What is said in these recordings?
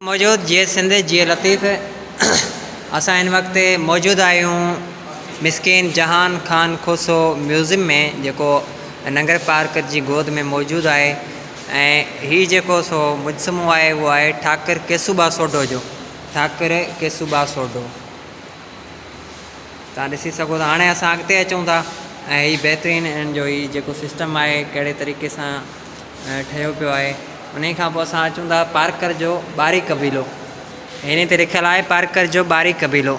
موجود جيئي سنڌ جيئي لطيف اسان هن وقت موجود آهيون مسڪين جهان خان کوسو ميوزيم ۾ جيڪو ننگر پارڪر جي گود ۾ موجود آهي ۽ هي جيڪو سو مجسمو آهي اهو آهي ٺاڪر ڪيسوٻا سوڍو جو ٺاڪر ڪيسوٻا سوڍو توهان ڏسي سگهو ٿا هاڻي اسان اڳتي اچون ٿا ۽ هي بهترين انهن جو هي جيڪو سسٽم آهي ڪهڙي طريقي سان ٺهيو پيو آهي. انهي کان پوء اسان اچون ٿا پارڪر جو ٻاري قبيلو. هن تي لکيل آهي پارڪر جو ٻاري قبيلو.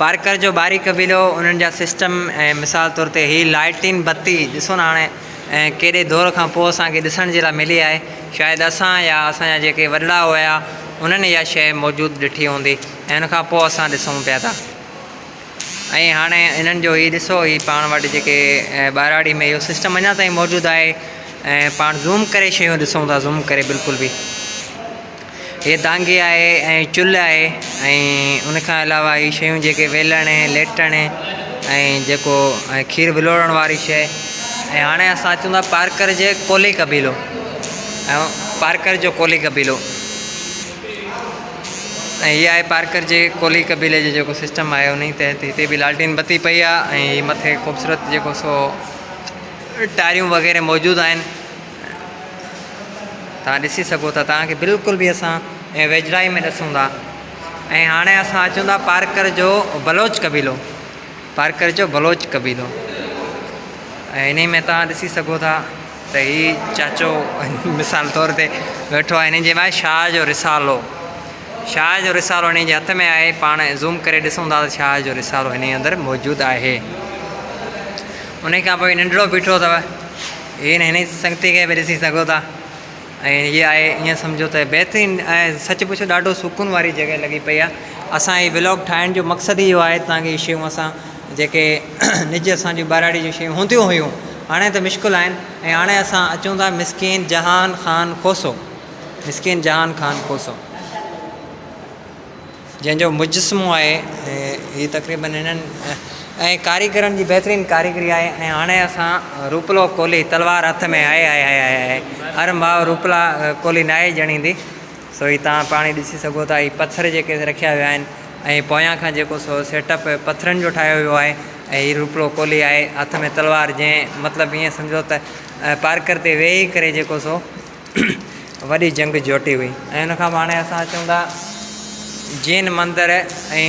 پارڪر جو ٻاري قبيلو انهن جا سسٽم ۽ مثال طور تي هي لائٽين بتي ڏسو نه هاڻي ڪيڏي دور کان پوء اسان کي ڏسڻ جي لاء ملي آهي شايد اسان يا اسان جا جيڪي وڏڙا هيا انهن اها شيء موجود ڏٺي هوندي ۽ ان کان پوء اسان ڏسون پيا ٿا. ۽ هاڻي انهن جو هي ڏسو هي پاڻ وٽ جيڪي ٻهراڙي ۾ اهو سسٽم اڃا تائين موجود آهي ۽ پاڻ زوم ڪري شيون ڏسون ٿا زوم ڪري بلڪل به هي دانگي آهي ۽ چلهه آهي ۽ ان کان علاوه هي شيون جيڪي ويلڻ ليٽڻ ۽ جيڪو کير ولوڙڻ واري شي ۽ هاڻي اسان اچون ٿا پارڪر جي ڪولهي قبيلو ۽ پارڪر جو ڪولهي قبيلو ۽ هي آهي پارڪر جي ڪولهي قبيلي جو جيڪو سسٽم آهي انهي تحت هتي به لالٽين بتي پئي آهي ۽ هي مٿي خوبصورت جيڪو سو ٽاريون وغيره موجود آهن تان ڏسي سگهو ٿا تان کي بلڪل به اسان ويجهڙائي ۾ ڏسون ٿا ۽ هاڻي اسان اچون ٿا پارڪر جو بلوچ قبيلو پارڪر جو بلوچ قبيلو ۽ انهي ۾ تان ڏسي سگهو ٿا ته هي چاچو مثال طور تي ويٺو آهي هن جي ۾ شاهه جو رسالو شاهه جو رسالو هن جي هٿ ۾ آهي پاڻ زوم ڪري ڏسون ٿا ته شاهه جو رسالو هن اندر موجود آهي ان کان پوء ننڍڙو بيٺو اٿو هي هن سنگتي کي به ڏسي سگهو ٿا ۽ هي آهي ائين سمجهو ته بهترين ۽ سچ پڇو ڏاڍو سڪون واري جڳهه لڳي پئي آهي اسان هي ولاگ ٺاهڻ جو مقصد ئي اهو آهي ته تانکي شيون اسان جيڪي نج اسان جون ٻهراڙي جون شيون هونديون هيون هاڻي ته مشڪل آهن ۽ هاڻي اسان اچون ٿا مسڪين جهان خان کوسو مسڪين جهان خان کوسو جنهن جو مجسمو آهي هي تقريبن هنن ۽ ڪاريگرن جي بهترين ڪاريگري آهي ۽ هاڻي اسان روپلو ڪولهي تلوار هٿ ۾ آهي آهي آهي آهي آهي هر ماء روپلا ڪولهي ناهي ڄڻيندي سو هي تان پاڻي ڏسي سگهو ٿا هي پٿر جيڪي رکيا ويا آهن ۽ پويان کان جيڪو سو سيٽ اپ پٿرن جو ٺاهيو ويو آهي ۽ هي روپلو ڪولهي آهي هٿ ۾ تلوار جنهن مطلب ائين سمجهو ته پارڪر تي ويهي ڪري جيڪو سو وڏي جنگ جوٽي هئي ۽ ان کان پوء هاڻي اسان اچون ٿا جين مندر ۽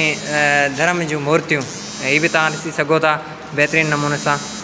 ڌرم جون مورتيون هي به توهان ڏسي سگهو ٿا بهترين نموني سان.